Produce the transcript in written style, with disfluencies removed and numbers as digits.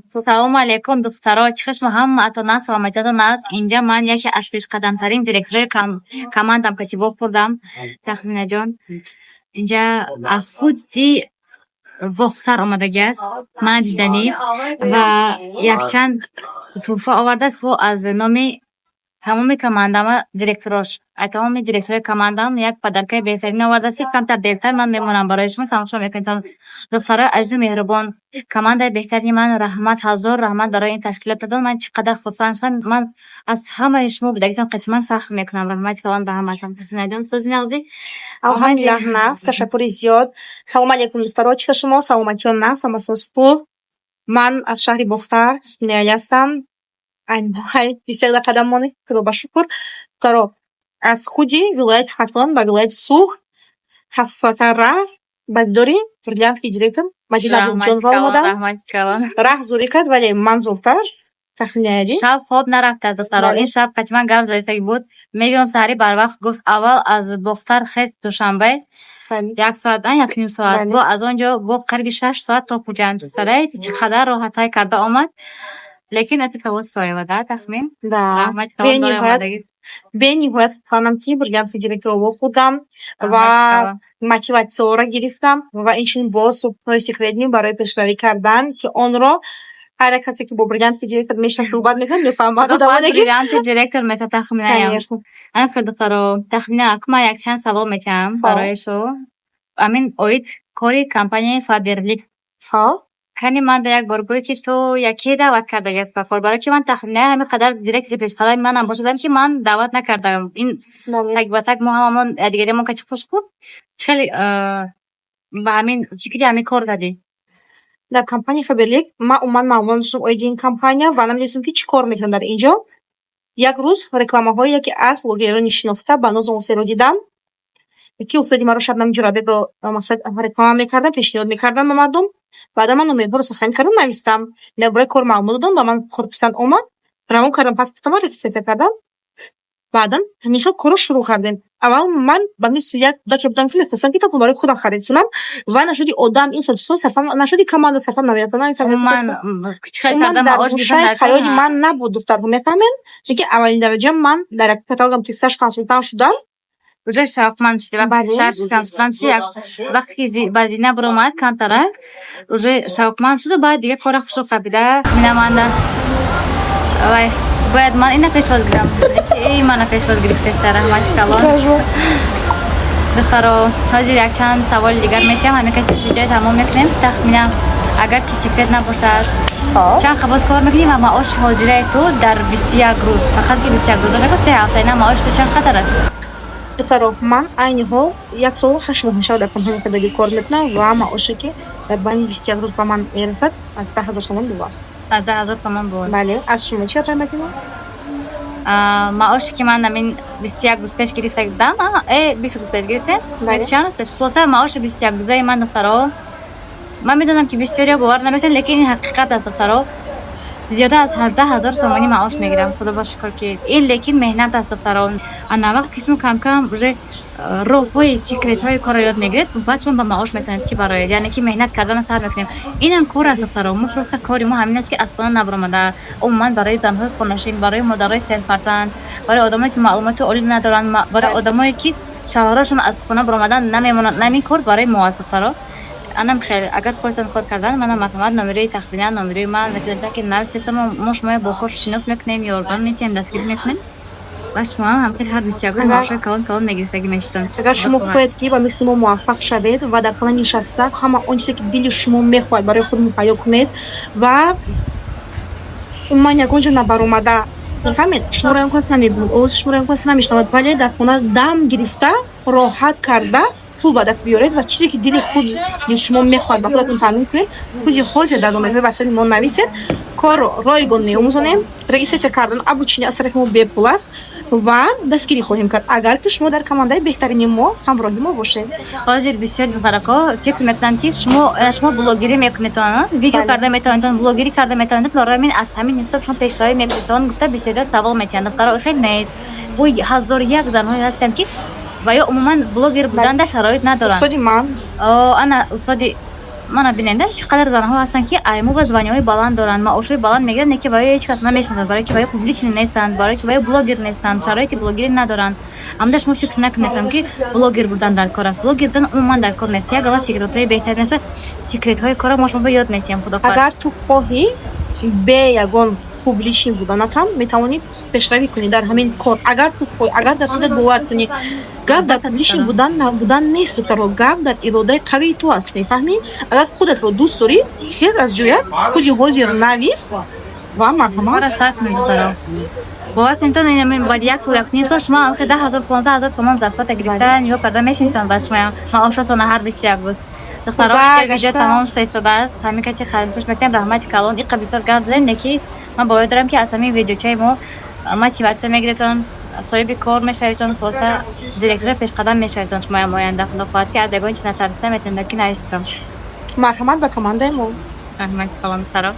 Салому алейкум, духтаро, чӣ хел шумо? Ҳамаатон аст, саломатиятон аст. Инҷа ман яке аз пешқадамтарин директорои командам кати вохӯрдам. Тахминаҷон инҷа аз худи Бохтар омадагӣ аст, мана диданӣ, ва якчанд тӯҳфа овардааст бо аз номи тамоми командама, директорош, тамоми директорои командам як подаркаи беҳтарин овардааст, ки камтар дертар ман мемонам барои шумо, тамошо мекунед. Духтарои азизу меҳрубон, командаи беҳтарини ман, раҳмат, ҳазор раҳмат барои ин ташкилотатон. Ман чӣ қадар хурсанд шудам. Ман аз ҳамаи шумо будагитон қатъиман фахр мекунам. Раҳмати калон ба ҳаматон. Тахминаҷон, сӯзи нағзӣ. Алҳамдулиллаҳ, нағз, ташаккури зиёд. Салому алейкум, духтаро, чӣ хел шумо? Саломатиён нағз, ҳамасоз хуб. Ман аз шаҳри Бохтар Неали ҳастам. Айни 21 дақиқа монем, худо ба шукр. Духтаро, аз худи вилояти Хатлон ба вилояти Суғд 7 соата раҳ ба дидори бриллиантовый директор Мадина Абдулҷонова омадам. Раҳмати калон. Раҳ зурӣ кард, вале ман зудтар. Тахминаи. Шаб хоб нарафта, духтаро. Ин шаб қатъиман гап задистагӣ буд. Мебиём саҳарӣ барвақт, гуфт. Аввал аз Бохтар хест Душанбе, як соат, як ним соат, бо аз он ҷо бо қариби 6 соат то Хуҷанд. Сараи чӣ қадар роҳат тай карда омад. Лекин это того стоило, да, Тахмин? Раҳмати калон барои омадагӣ. Бениҳоят хушҳолам, ки бриллиантовый директорро вохӯрдам ва мотиватсияро гирифтам ва инчунин боз суҳбатҳои секретный барои пешравӣ кардан, ки онро ҳар як касе, ки бо бриллиантовый директор мешинасад, суҳбат мекунад, мефаҳмад. Бриллиантовый директор меша Тахминаям. Ана, духтаро, Тахмина, ман якчанд савол метиҳам барои шу. Амин оид кори компанияи Фаберлик. Кани ман да як бор гӯй, ки ту яке даъват кардагӣ аст ба кор, барои ки ман Тахминаи ҳамин қадар директори пешқадами манам бошадам, ки ман даъват накардаам. Ин так ба так мо ҳамамон якдигаремон качи хуш буд. Чӣ хеле ба ҳамин фикри ҳамин кор кардӣ? Дар компанияи Фаберлик ман умуман маълумот надоштам оиди ин компания ва намедонистам, ки чӣ кор мекунанд дар ин ҷо. Як рӯз рекламаҳои яке аз блогерони шинохта ба Нозу Мусеро дидам, ки устоди маро Шабнам Ҷурабекро мақсад реклама мекарданд, пешниҳод мекарданд ба мардум. Баъдан ман номерҳоро сохранить кардам, навистам. Дар бораи кор маълумот додам, ба ман кор писанд омад. Равон кардам паспортамро, регистрация кардам. Баъдан ҳамин хел корро шурӯъ кардем. Аввал ман ба мисли як кӯдаке будам, ки мехостам, ки танҳо барои худам харид кунам ва нашуди одам ин хел чизҳо сарфам, нашуди команда сарфам намерафтам. Умуман дар гӯшаи хаёли ман набуд, духтарҳо, мефаҳмед? Чунки аввалин дараҷа ман дар як каталогам ки старший консултант шудам. Уже шавқманд шудӣ вақте старший консултант шудӣ, вақте ки ба зина баромад камтарак, уже шавқманд шуду баъд дига кора хушро қапида. Минаманда вай бояд ман ина пешвоз гирам, эй, мана пешвоз гирифтеса, раҳмати калон. Духтаро, ҳозир якчанд саволи дигар метиҳам, ҳамин кати видеои тамом мекунем. Тахмина, агар ки секрет набошад, чанд қабоз кор мекунӣ ва маоши ҳозираи ту дар 21 рӯз, фақат ки 21 рӯз ашаку 3 ҳафта ина, маоши ту чанд қадар аст? Духтаро, ман айни ҳол 1 солу 8 моҳ мешавад дар компанияи Фаберлик кор мекунам ва маоше, ки дар байни 21 рӯз ба ман мерасад, аз 10 000 сомон боло аст. Аз 10 000 сомон боло? Бале. Аз шумо чи, апай Мадина? Маоше, ки ман амин 21 рӯз пеш гирифта будам, 20 рӯз пеш гирифтем, чанд рӯз пеш, хулоса, маоши 21 рӯзаи ман, духтаро, ман медонам, ки бисёриҳо бовар намекунанд, лекин ин ҳақиқат аст, духтаро, зиёда аз 18 000 сомонӣ маош мегирам, худо ба шукр, ки ин лекин меҳнат аст, духтаро. Ана вақте ки шумо камкам уже роҳҳои секретҳои корро ёд мегиред, баъд шумо ба маош метавонед ки бароед, яъне ки меҳнат кардана сар мекунем. Инам кор аст, духтаро. Мо просто кори мо ҳамин аст, ки аз хона набаромада, умуман барои занҳои хонашин, барои модарои серфарзанд, барои одамое, ки маълумоти олӣ надоранд, барои одамое, ки шавҳарашон аз хона баромадан намемонанд, ҳамин кор барои мо аст, духтаро. Анам хел, агар худатон кор кардан, манам марҳамат, номерои Тахмина, номерои ман метавонед, ки нависед, мо шуморо бо кор шинос мекунем, ёрдам метиҳем, дастгирӣ мекунем ва шумо ҳам ҳамхел ҳар 21 рӯз маошҳои калон калон мегирифтагӣ мешуданд. Агар шумо хоҳед, ки ба мисли мо муваффақ шавед ва дар хона нишаста ҳама он чизе, ки дили шумо мехоҳад, барои худ муҳайё кунед ва умуман ягон ҷо набаромада, мефаҳмед, шуморо ягон кас намебинад, овози шуморо ягон кас намешунавад, вале дар хона дам гирифта, роҳат карда пул ба даст биёред ва чизе, ки дили худ шумо мехоҳад, ба худатон таъмин кунед, худи ҳозир дар номерҳои ватсапи мо нависед. Корро ройгон меомӯзонем, регистрация кардан, обучение аз тарафи мо бепул аст ва дастгирӣ хоҳем кард, агар ки шумо дар командаи беҳтарини мо ҳамроҳи мо бошед. Ҳозир бисёр духтарако фикр мекунанд, ки шумо блогерӣ мекунедтон, видео карда метавонедтон, блогерӣ карда метавонед, барои ҳамин аз ҳамин ҳисоб шумо пешравӣ мекунедтон гуфта бисёриҳо савол метиҳанд. Духтаро, хел нест. Бо ҳазору як занҳое ҳастанд, ки ва ё умуман блогер будан дар шароит надоранд. Устоди ман. Ана устоди Мана бинед, чӣ қадар занҳо ҳастанд, ки айму звания ҳои баланд доранд, маошҳои баланд мегиранд, ки барои ҳеҷ кас намешиносад, барои ки ваё публичный нестанд, барои ки ваё блогер нестанд, шароити блогерӣ надоранд. Амда шумо фикр накунедам, ки блогер будан дар кор аст. Блогер будан умуман дар кор нест. Як гала секретҳои беҳтар наша, секретҳои кора мо шумо ёд метиҳем, худо хоҳад. Агар ту хоҳӣ, бе ягон публичный буданатам метавонӣ пешравӣ кунӣ дар ҳамин кор. Агар ту хоҳӣ, агар дар худат бовар кунӣ. Гап дар публичный будан нест, духтаро, гап дар иродаи қавии ту аст, мефаҳмӣ? Агар худатро дӯст дорӣ, хез аз ҷоят, худи ҳозир навис ва марҳамат. Кора сар кунед, духтаро. Бовар кунед, ин баъди як сол, 1,5 сол шумо ҳам 10 000, 15 000 сомон зарплата гирифта нигоҳ карда мешинтон ба шумоям маошотона ҳар 21 рӯз. Духтаро, Худо инҷа видео гашта. тамом шуда истодааст. Ҳамин кати хайрпӯш мекунем. Раҳмати калон. Иқа бисёр гап задем, леки ман бовар дорам, ки аз ҳамин видеочаи мо мотиватсия мегиретон, соҳиби кор мешаведтон, хулоса, директора пешқадам мешаведтон шумоям оянда, худо хоҳад, ки аз ягон чиз натарсида метавонед, ки нависитон. Марҳамат ба командаи мо. Раҳмати калон, духтаро.